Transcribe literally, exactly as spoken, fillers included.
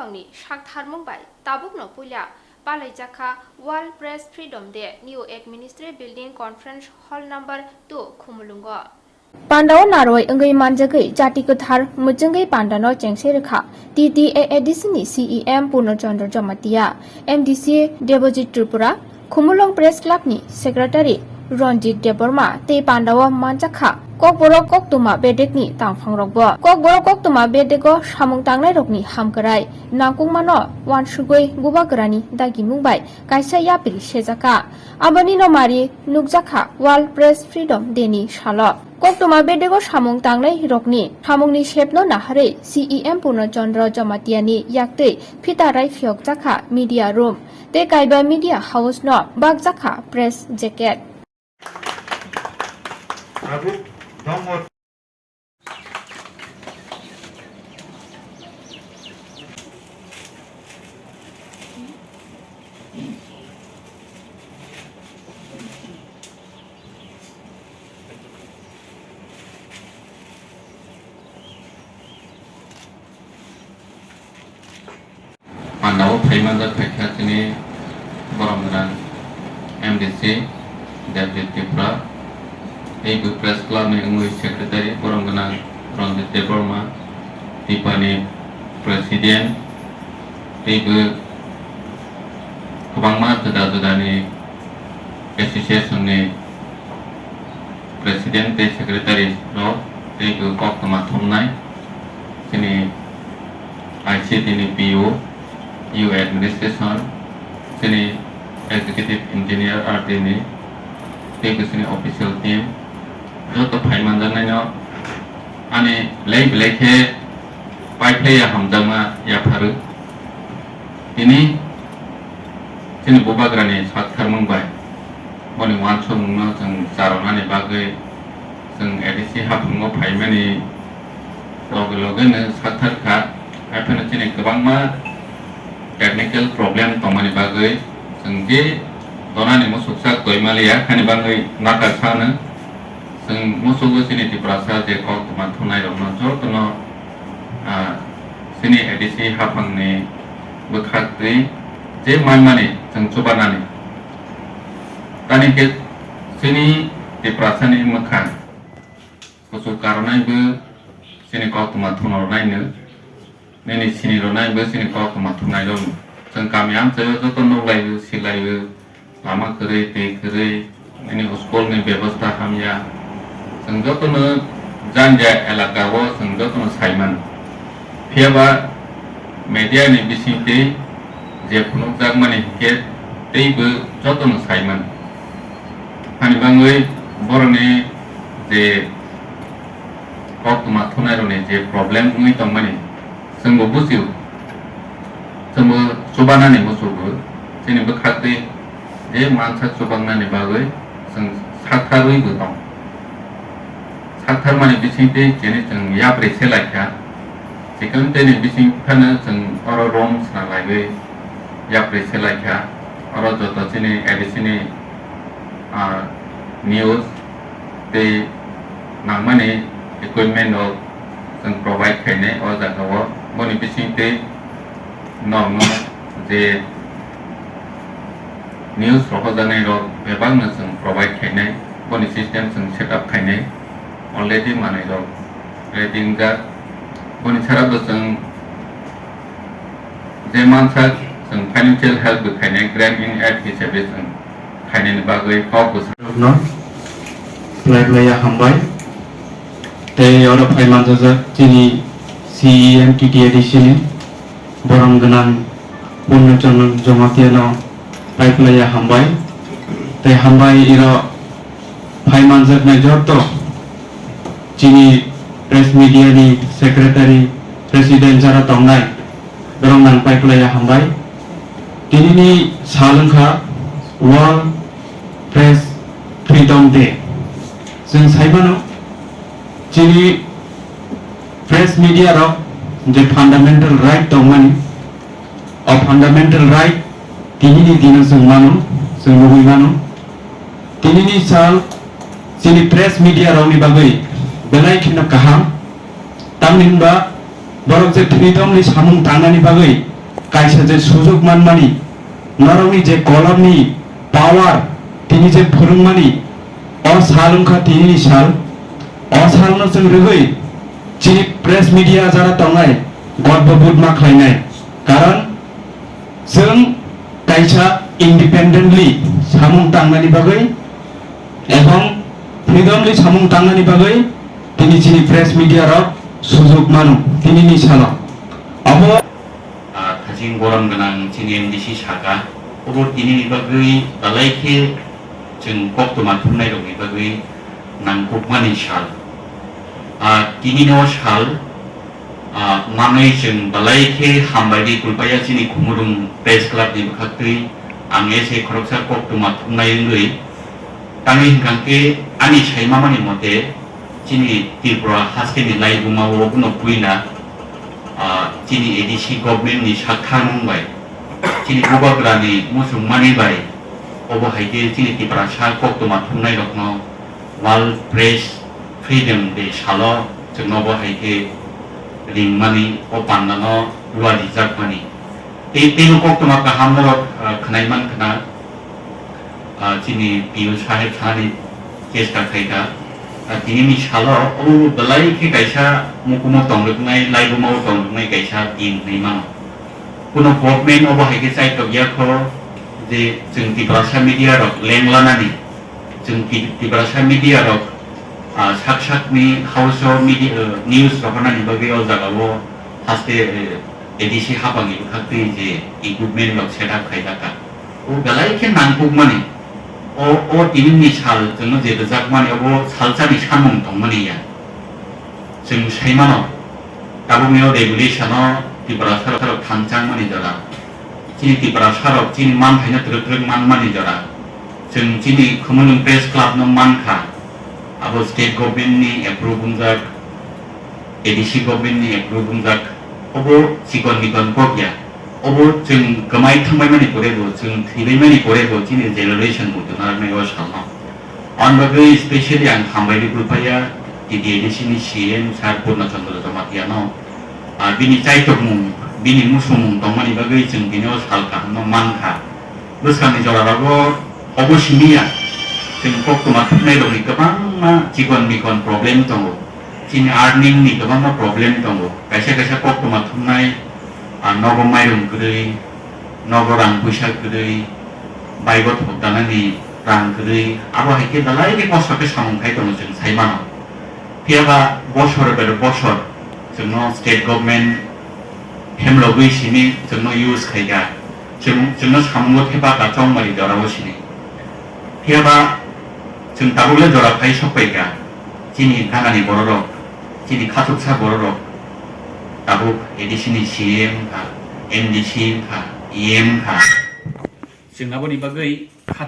ni saktharmung bai tabukno puila palaijakha World Press Freedom Day New Administrative Building Conference Hall number two Khumulwngo. Pandao narwai wngwi manjagwi jati kwthar mwchwngwi pandano chengse rwkha T T A A D C ni C E M Purno Chandra Jamatia, M D C Debojit Tripura, Khumulwng Press Club ni Secretary Ranjit Debbarma tei pandao manjakha Kokborok koktwma bedekni tangphangrokbo. Kokborok koktwma bedego samung tangnairokni hamkrai nangkukmano uansugwi bubagrani dagimung bai kaisa yapri sejaka. Aboni no mari nukjakha World Press Freedom Day ni salo. Koktwma bedego samung tangnai rokni samungni sepno naharwi C E M Purno Chandra Jamatia ni yaktwi phita rai phiyokjakha media room tei kaiba media house no bakjakha press jacket. Pandao phai manjak phaikha chini borom gwnang M D C Debjit Tripura, tei bo Press Club ni wngwi Secretary borom gwnang Ranjit Debbarma, Tipani President, tei bo kwbangma juda juda ni association ni President tei Secretary rok tei bo koktwma thumnai chini I C T ni P O, U Administration, chini Executive Engineer R D ni tei bo chini official team joto phai manjaknaino ani belai belai khe paiphlaiya hamjakma yapharwi. Tini chini bubagrani saktharmung bai boni uansukmungno chwng charwnani bagwi chwng A D C haphango phaimani loge loge no sakthar kha. Haiphano chini kwbangma technical problem tongmani bagwi chwng je donani musuksa koimaliya, hani bagwi nakar sano chwng musugo chini Tiprasa je koktwma thumnairokno jotono, ah, chini A D C haphangni bwkhaktwi je manmani chwng chubanani. Tani khe chini Tiprasani mwkhang kuchuk karwnai bo chini koktwma thumnairokno, nini sinironai bo chini koktwma thumnairokno. Chwng kami amchaio joto nuklaio, silaio, lama kwrwi, twi kwrwi, nini school ni bebosta hamya. Chwng jotono janja elaka o chwng jotono saimano. Phiyaba media ni bisingtwi je phunukjakmani hinkhe teibo jotono saimano. Hani bagwi borokni je koktwma thunairokni je problem wngwi tongmani, chwngbo bujio, chwngbo chubanani muchungo, chini bwkhaktwi je mansa chubangnani bagwi chwng saktharwibo tong. Saktharmani bisingtwi chini chwng yapri se laikha, chikon teni bising phano chwng oro room sna laiwi yapri se laikha, oro joto chini A D C ni, ah, news tei nangmani equipment rok chwng provide khainai o jaga o. Boni bisingtwi norokno je news rohorjaknai rok bebakno chwng provide khainai, boni system chwng set up khainai, already manwi rok ready wngjak. Boni sara bo chwng je mansa chwng financial help bo khainai, grant in aid hisabe chwng khainani bagwi kok bwsa. Rokno belai belai ya hambai. Tei oro phai manjajak chini C E M T T A D C ni borom gwnang Purno Chandra Jamatia no belai belai ya hambai. Tei hambai iro phai manjaknai joto chini press media ni secretary, president jara tongnai, borok nang belai belai ya hambai. Tini ni sal wngkha World Press Freedom Day. Chwng sai mano, chini press media rok je fundamental right tongmani, o fundamental right tini ni dino chwng mano, chwng nugwi mano. Tini ni sal chini press media rok ni bagwi belai kheno kaham. Tamni hwnba borok je freedom ni samung tangnani bagwi kaisa je sujok manmani, norokni je kolomni power, tini je phwrwngmani, o sal wngkha tinini sal. O salno chwng rwgwi chini press media jara tongnai, godbo budma khlainai. Karon chwng kaisa independently samung tangnani bagwi ebong freedomly samung tangnani bagwi tini chini press media rok sujok mano tinini salo. Abo Ah, thaching borom gwnang chini M D C saka, obo tinini bagwi belai khe chwng koktwma thumnairokni bagwi nangkukmani sal. Ah, tinini o sal, ah, manwi chwng belai khe hambai di kulpaya chini Khumulwng Press Club ni bwkhaktwi ang ese khoroksa koktwma thumnai wngwi. Tamni hwnkha khe ani saimamani mote, chini Tripura hasteni laibuma o bono puila, ah, chini A D C government ni sakthangmung bai, chini bubagrani muchungmani bai, obo hai khe chini Tiprasa koktwma thumnairokno World Press Freedom Day salo chwngno bo hai khe ringmani, o pandano lualijakmani. Tei, teibo koktwma kaham norok, ah, khwnai man khna. Ah, chini P U saheb sanani chesta khai kha. Ah, tinini salo obo belai khe kaisa mukumo tongrwknai, laibuma o tongrwknai kaisa din hinwi mano. Kuno government obo hai khe chaitok ya kho je chwng Tiprasa media rok lenglanani, chwng Ti-, Tiprasa media rok, ah, sak sakni house o media, eh, news rohornani bagwi o jaga o haste, eh, A D C hapang ni bwkhaktwi je equipment rok set up khaijak kha. O belai khe nangkukmani, o, o tinini sal chwngno je rwjakmani, obo salsani samung tongmani ya. Chwng sai mano, tabukni o regulation o Tiprasa rok thanchangmani jora, chini Tiprasa rok chini manthaino twrwk twrwk manmani jora, chwng chini Khumulwng Press Club no mankha, abo state government ni approve wngjak, A D C government ni approve wngjak, obo chikon mikon kok ya. Obo chwng kwmai thangbaimani pore bo, chwng thwibaimani pore bo chini generation bo tongna nai o salno. Ani bagwi specially ang hambai rwgwi phaiya T T A D C ni C M Sir Purna Chandra Jamatia no. Ah, bini chaitokmung, bini musungmung tongmani bagwi chwng bini o sal kahamno mankha. Bwskangni jora rogo obo simi ya, chwng koktwma thumnai rokni kwbangma chikon mikon problem tongo. Chini earning ni kwbangma problem tongo. Kaisa kaisa koktwma thumnai, ah, nogo mairum kwrwi, nogo rang puisa kwrwi, bike o thok danani rang kwrwi, abo hai khe belai khe kosto khe samung khai tongo chwng sai mano. Phiya ba bosor ber bosor chwngno state government hemlogwi simi chwngno use khai kha, chwng, chwngno samungo thepa ka chongmari jorao sini. Phiya ba chwng tabuk le jora phai sok pai kha, chini ganani bororok, chini khatuksa bororok tabuk A D C ni C M kha, M D C kha, E M kha. Chwng aboni bagwi kha-